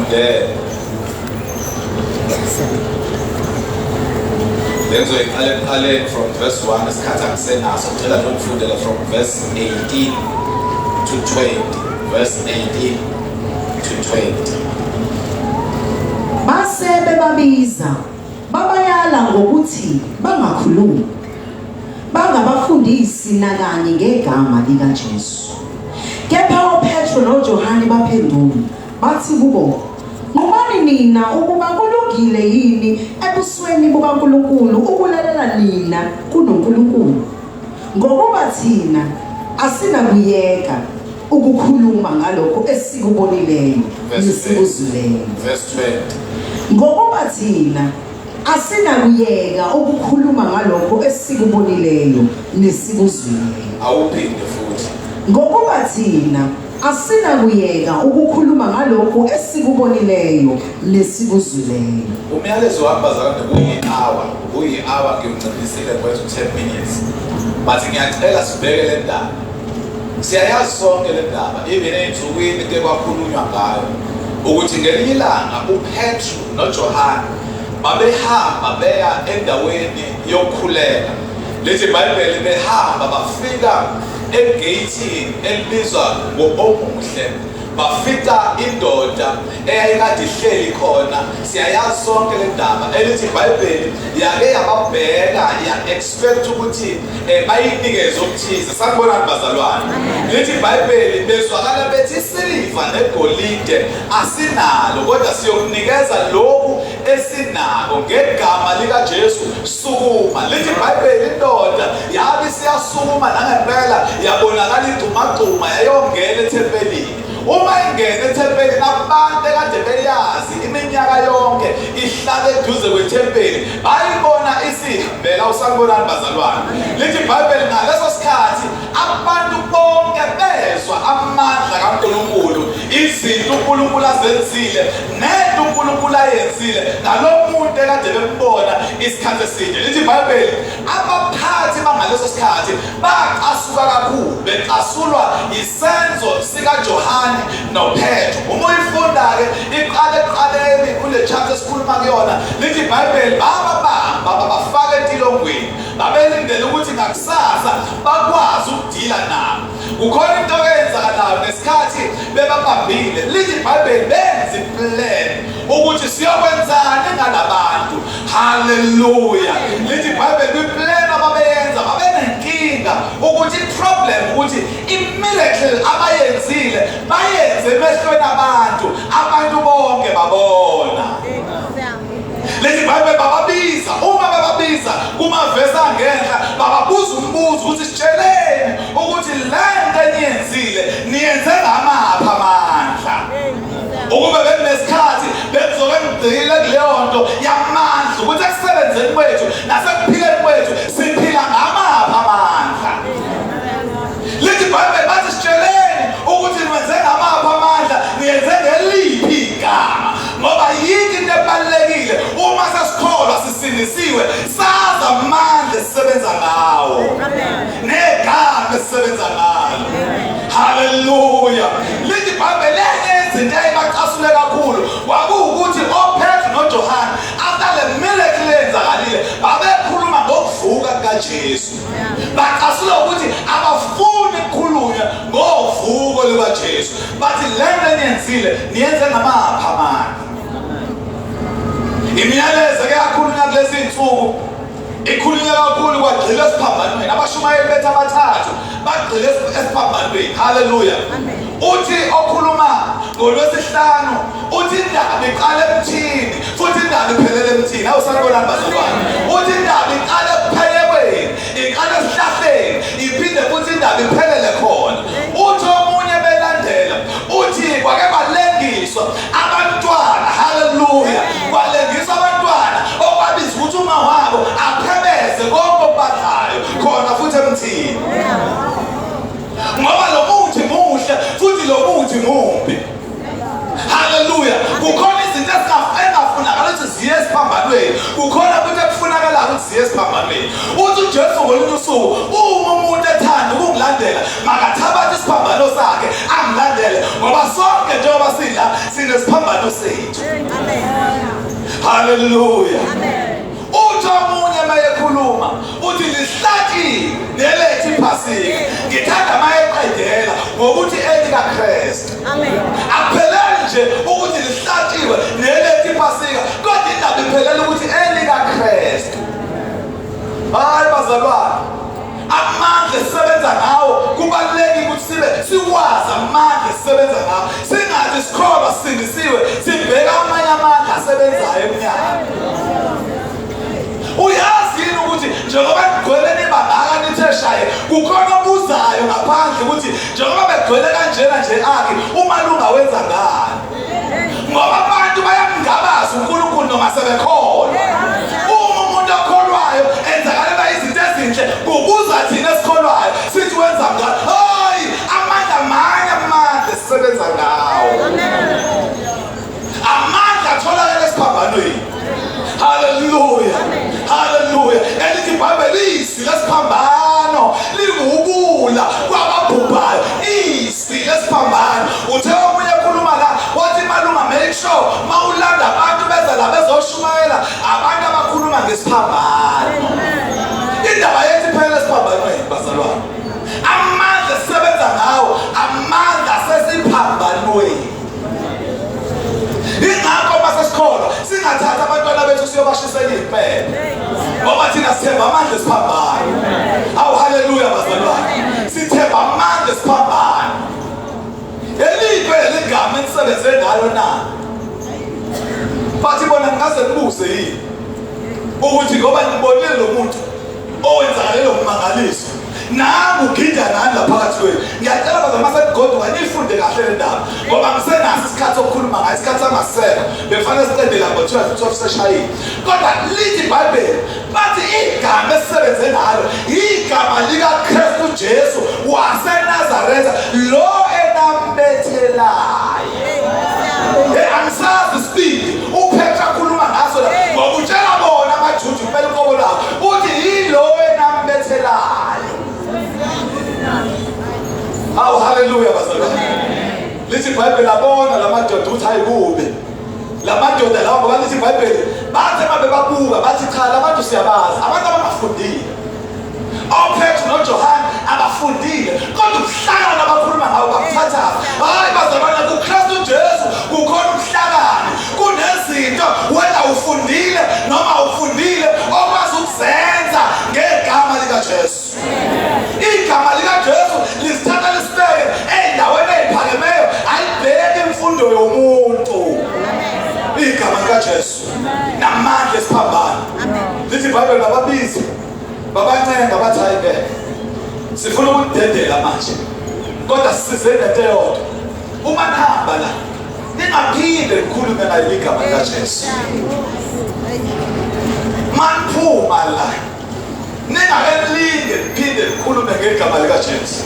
Ngifundele. Bengizoyiqala ekuqaleni from verse 1, isikhathi angisenaso. Ngicela nje ungifundele from verse 18 to 20. Verse 18 to 20. Base bebabiza babayala ngokuthi bangakhulumi, bangabafundisi nakanye ngegama likaJesu. Kepha oPetro noJohane baphendula bathi kubo, "Nqumani nina ukuba kulungile yini ebusweni bukaNkulunkulu ukulalela nina kunoNkulunkulu, ngokuba thina asinakuyeka ukukhuluma ngalokho esikubonileyo nesikuzwileyo." Verse 20. Ngokuba thina asinakuyeka ukukhuluma ngalokho esikubonileyo nesikuzwileyo. Awuphinde futhi. Ngokuba thina asinakuyeka ukukhuluma ngalokho esikubonileyo nesikuzwileyo. Umyalezo wami, bazalwane, kuyi-hour, kuyi-hour, ngiwunciphisile kwethu 10 minutes. But ngiyacela sibheke le ndaba. Siyayazi sonke le ndaba, even ey'nsukwini ke kwakhulunywa ngayo ukuthi ngelinye ilanga uPetru noJohane babehamba beya endaweni yokukhuleka. Lithi iBhayibheli behamba bafika egeyithini elibizwa ngo-Omuhle, bafica indoda eyayikade ihleli khona. Siyayazi sonke le ndaba. Elithi iBhayibheli yake yababheka, ya-expect ukuthi bayinikeze okuthize. Sanibonani, bazalwane. Lithi iBhayibheli bezwakala bethi, "Isiliva negolide asinalo, kodwa siyokunikeza lokhu esinako. Ngegama likaJesu, sukuma." Lithi iBhayibheli indoda yabe isiyasukuma nangempela, yabonakala igxumagxuma yayongena ethempelini. Uma ingena ethempelini, abantu ekade beyazi iminyaka yonke ihlala eduze kwethempeli bayibona isihambela. Usanibonani, bazalwane. Lithi iBhayibheli ngaleso sikhathi abantu bonke bezwa amandla kaNkulunkulu, izinto uNkulunkulu azenzile nento uNkulunkulu ayenzile ngalo muntu ekade bembona isikhathi eside. Lithi iBhayibheli abaphathi bangaleso sikhathi bacasuka kakhulu, becasulwa isenzo sikaJohane noPetro. Uma uyifunda-ke iqala ekuqaleni kule chapter esikhuluma kuyona, lithi iBhayibheli bababamba, babafaka etilongweni. Babelindele ukuthi ngakusasa bakwazi ukudila nabo. Kukhona into eyenzakalayo ngesikhathi bebabambile. Lithi iBhayibheli benza iplan ukuthi siyokwenzani ngalabantu. Haleluya! Lithi iBhayibheli kwiplan ababeyenza babenenkinga ukuthi i-problem ukuthi i-miracle abayenzile bayenze emehlweni abantu, abantu bonke babona. Lithi iBhayibheli bababiza. Uma bababiza kumavesi angenhla, bababuza umbuzo ukuthi, "Sitsheleni ukuthi le nto eniyenzile niyenze ngamaphi amandla?" Ukube bekunesikhathi, bekuzoke ngigxile kuleyo nto yamandla, ukuthi ekusebenzeni kwethu nasekuphileni kwethu siphila ngamaphi amandla. Lithi iBhayibheli bathi, "Sitsheleni ukuthi niwenze ngamaphi amandla, niyenze ngeliphi igama," ngoba yinto into ebalulekile uma sesikholwa, sisindisiwe, sazi amandla esisebenza ngawo negama esisebenza ngalo. Haleluya! Lithi iBhayibheli enye izinto eyayibacasule kakhulu kwakuwukuthi oPetru noJohane, after le miracle eyenzakalile, babekhuluma ngokuvuka kukaJesu. Bacasula ukuthi abafuni kukhulunywe ngovuko lukaJesu. Bathi, "Le nto eniyenzile niyenze ngamaphi amandla?" Imiyalezo ke yakhulunywa kulezi iy'nsuku ikhulunywa kakhulu, kwagxila esiphambanweni. Abashumayeli bethu abathathu bagxile esiphambanweni. Haleluya! Uthi okhuluma ngolwesihlanu uthi indaba iqala emthini futhi indaba iphelele emthini. Awusanibonani, bazalwane. Uthi indaba iqala ekuphekweni, iqala esihlahleni, iphinde futhi indaba iphelele khona. Uthi omunye belandela uthi kwake kwalengiswa abantwana. Haleluya! Kwalengiswa abantwana, okwabiza ukuthi uma wabo aphebeze konke okubadlayo khona futhi emthini, ngoba lo muthi muhle futhi lo muthi mumbi. Haleluya! Kukhona izinto engafunakala ukuthi ziye esiphambanweni, kukhona futhi ekufunakala ukuthi ziye esiphambanweni. Uthi uJesu ngolunye usuku, "Uma umuntu ethanda ukungilandela, makathabathe isiphambano sakhe angilandele," ngoba sonke njengoba sila sinesiphambano sethu. Haleluya. Uthi omunye mayekhuluma uthi lihlatshiwe nelethe iphasika. Ngithanda mayeqedela ngokuthi elikaKristu. Amen. Akupheleli nje ukuthi lihlatshiwe nelethe iphasika, kodwa indaba iphelela ukuthi elikaKristu. Hayi bazalwane, amandla esisebenza ngawo kubalulekile ukuthi sibe siwazi amandla esisebenza ngawo, singathi sikholwa sisindisiwe sibheka amanye amandla asebenzayo emnyango. Uyazi yini ukuthi njengoba nigcwele nibangaka nithe shaye, kukhona obuzayo ngaphandle ukuthi njengoba begcwele kanjena nje akhe umalunga wenza ngani? Ngoba abantu bayamngabaza uNkulunkulu noma sebekholwa. Uma umuntu okholwayo enzakalelwa izinto ezinhle, kubuza thina esikholwayo sithi wenza ngani? Hayi, amandla manye amandla esisebenza ngawo. Amandla atholakala esiphambanweni. Haleluya, haleluya. Elithi iBhayibheli izwi lesiphambano linguwubula kwababhubhayo. Izwi lesiphambano. Uthe omunye ekhuluma la wathi malunga make sure mawulanda abantu beza la bezoshumayela abantu abakhuluma ngesiphambano. Indaba yethu iphela esiphambanweni bazalwane. Amandla esisebenza ngawo amandla asesiphambanweni. Ingakho uma sesikholwa singathatha abantwana bethu siyobashisela iy'mpepho ngoba thina sithemba amandla esiphambano. Awu haleluya bazalwane, sithemba amandla esiphambano. Eliphi leli gama enisebenze ngalo na? Bathi bona ngingaze ngibuze yini ukuthi ngoba ngibonile lo muntu owenzakalelo ngumangaliso nangu ugida nani la phakathi kwenu. Ngiyacela bazalwane uma senigoduka niyifunde kahle le ndaba ngoba ngisenaso isikhathi sokukhuluma ngayo, isikhathi sangasela bekufanele siqede la ngo-12 12 seshayile. Kodwa lithi iBhayibheli bathi igama esisebenze ngalo igama likaKristu Jesu waseNazaretha lo enambethelayo. Hey, angisazi isibindi uPetru akhuluma ngaso la ngoba utshela bona amaJuda impela uqobo labo uthi yilo enambethelayo. Awu haleluya bazalwane. Lithi iBhayibheli abona lamadoda ukuthi hayi kubi. Lamadoda lawa ngoba lithi iBhayibheli bathe uma bebabuka bathi cha labantu siyabazi abantu abangafundile. OPetru noJohane abafundile kodwa ubuhlakani abakhuluma ngawo bakuthathaphi? Hayi bazalwane, kuKristu Jesu kukhona ubuhlakani. Kunezinto wena ufundile noma ufundile okwazi ukuzenza ngegama likaJesu. Igama likaJesu lisithatha lisibeke ey'ndaweni ey'phakemeyo, alibheki imfundo yomuntu. Igama likaJesu namandla esiphambano. Lithi iBhayibheli bababiza babancenga bathi hayi ngeke sifuna ukunidedela manje, kodwa sisize nento eyodwa, uma nihamba la ningaphinde nikhulume ngaleli gama likaJesu. Maniphuma la ningake niphinde nikhulume ngegama likaJesu.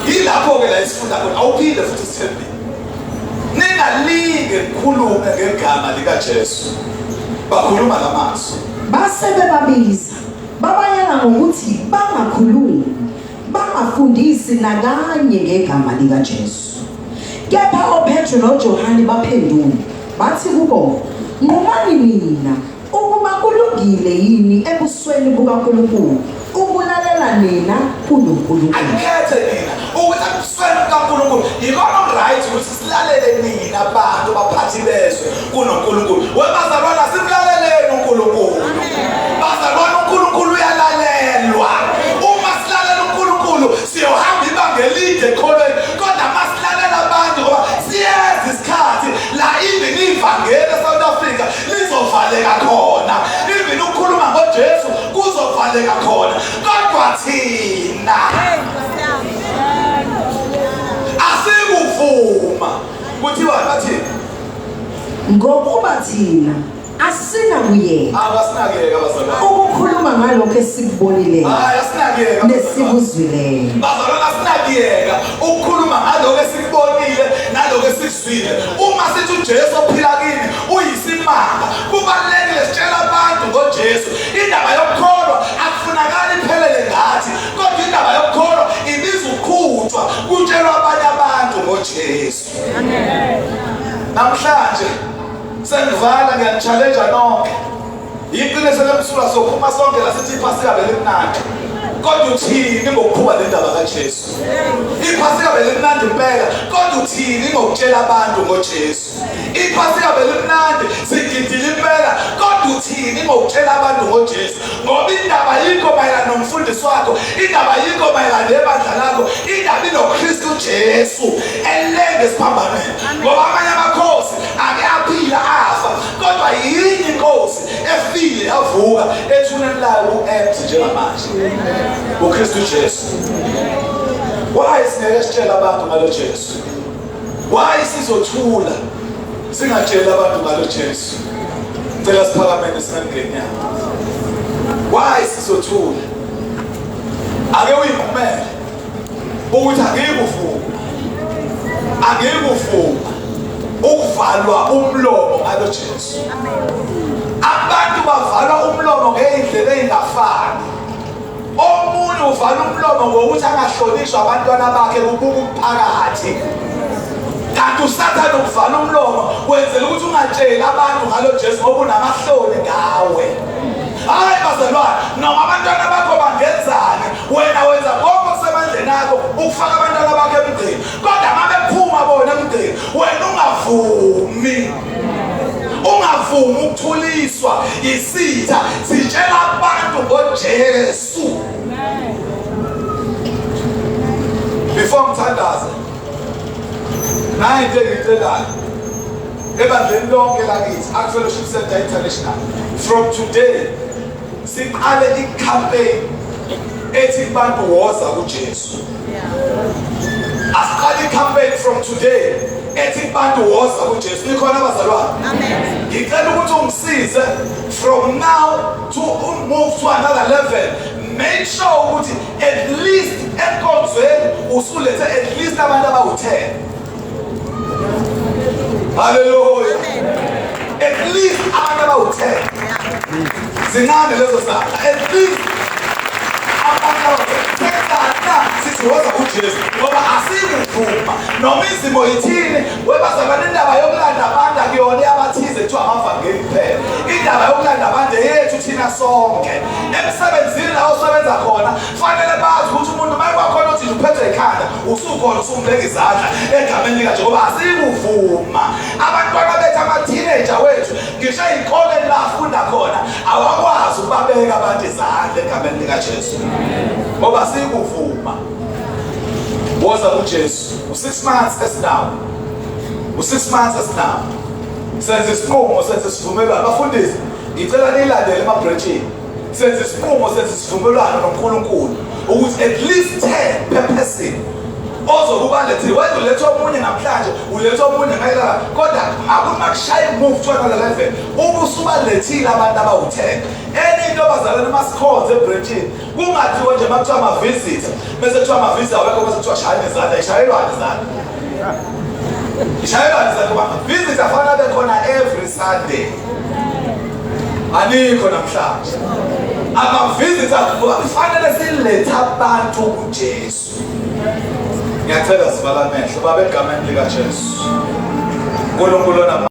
Yilapho-ke la esifunda khona, awuphinde futhi sithembile. Ningalinge nikhulume ngegama likaJesu. Bakhuluma lamazwi. Base bebabiza babayala ngokuthi bangakhulumi bangafundisi nakanye ngegama likaJesu. Kepha oPetru noJohane baphendula bathi kubo, nqumani nina ukuba kulungile yini ebusweni bukaNkulunkulu ukulalela nina kunoNkulunkulu. Anikhethe nina ukuthi ebusweni bukaNkulunkulu yikona right ukuthi silalele nina bantu baphathi bezwe kunoNkulunkulu. Webazalwana simlaleleni uNkulunkulu. Bazalwana uNkulunkulu uyalalelwa. Uma silalela uNkulunkulu siyohamba ibanga elide ekholweni, kodwa uma silalela abantu ngoba siyeza isikhathi la even ivangeli eSouth Africa lizovaleka khona, even ukukhuluma ngoJesu kuzovaleka khona, kodwa thina asikuvuma. Kuthiwa bathi Ngokuba thina asinakuyeka abasinakuyeka bazalwane ukukhuluma ngalokho esikubonileyo hayi asinakuyeka nesikuzwileyo. Bazalwane asinakuyeka ukukhuluma ngalokho esikubonile nalokho esikuzwile. Uma sithi uJesu ophila kimi uyisimanga, kubalulekile sitshela abantu ngoJesu. Indaba yokukholwa akufunakali iphelele ngathi, kodwa indaba yokukholwa ibiza ukuqhutshwa kutshelwa abanye abantu ngoJesu. Namhlanje Sengivala ngiyani-challenge nonke. Iqiniso lemsulwa sophuma sonke la sithi iphasika belimnandi. Kodwa uthini ngokuqhuba le ndaba kaJesu? Iphasika belimnandi impela, kodwa uthini ngokutshela abantu ngoJesu? Iphasika belimnandi, sigidile impela, kodwa uthini ngokutshela abantu ngoJesu? Ngoba indaba yikho mayelana nomfundisi wakho, indaba yikho mayelana nebandla lakho, indaba inoKristu Jesu elenge esiphambanweni. Ngoba amanye amakhosi ake aphila afa, kodwa yinye inkosi efile yavuka ethuneni layo ku-empty njengamanje, uKristu Jesu. Why singeke sitshele abantu ngalo Jesu? Why sizothula singatsheli abantu ngalo Jesu? Cela siphakameni singangenyawo. Why sizothula? Ake uyivumele ukuthi angikuvuma, angikuvuma ukuvalwa umlomo ngalo Jesu. Abantu bavalwa umlomo ngey'ndlela ey'ngafani. Omunye uvala umlomo ngokuthi angahlonishwa abantwana bakhe kubuka umphakathi. Kanti uSathane ukuvala umlomo wenzela ukuthi ungatsheli abantu ngalo Jesu ngoba unamahloni ngawe. Hayi bazalwane, noma abantwana bakho bangenzani, wena wenza konke okusemandleni akho ukufaka abantwana bakho emgqeni. Kodwa uma bephuma bona emgqeni, wena ungavumi. Ungavumi ukuthuliswa isitha, sitshela abantu ngoJesu. Before ngithandaze, nayi into engiyicelayo ebandleni lonke lakithi, Ark Fellowship Center International, from today siqale i-campaign ethi kubantu woza kuJesu. Asiqale i-campaign from today ethi kubantu woza kuJesu. Nikhona abazalwane? Amen. Ngicela ukuthi ungisize from now to move to another level. Make sure ukuthi at least enkonzweni usulethe at least abantu abawu-10. Hallelujah. At least abantu abawu-10. Zincane lezo zandla. At least abantu abawu-10. Senzani sithi woza kuJesu ngoba asikuvuma noma izimo yithini. Webazalwane, indaba yokulanda abantu akuyona yabathize kuthiwa amavangeli kuphela. Indaba yokulanda abantu eyethu thina sonke. Emsebenzini la osebenza khona fanele bazi ukuthi umuntu uma kwakhona uthi uphethwe ikhanda usukhona usumbeka izandla egameni likaJehova. Asikuvuma abantwana bethu, ama-teenager wethu, ngisho ey'koleni la afunda khona awakwazi ukubabeka abantu izandla egameni likaJesu ngoba sikuvuma. Woza kuJesu. U-6 months esinawo, u-6 months esinawo, senza isinqumo, senza isivumelwano. Bafundisi, ngicela niyilandele ema-branchini. Senza isinqumo, senza isivumelwano noNkulunkulu ukuthi at least 10 per person ozokuba lethiwe. Wena uletha omunye namhlanje, uletha omunye ngayilala, kodwa akuthi makushaya move to another level uma usubalethile abantu abawu-10. Enye into bazalwane, masikhonze ebranchini, kungathiwa nje makuthiwa ama-visitor, bese kuthiwa ama-visitor awekho, bese kuthiwa shayani izandla. Ishayelwane izandla, ishayelwane izandla, ngoba ama-visitor afanele abe khona every Sunday. Anikho namhlanje ama-visitor, kufanele silethe abantu kuJesu. Ngiyacela sivala amehlo. Baba, egameni likaJesu, Nkulunkulu onamandla.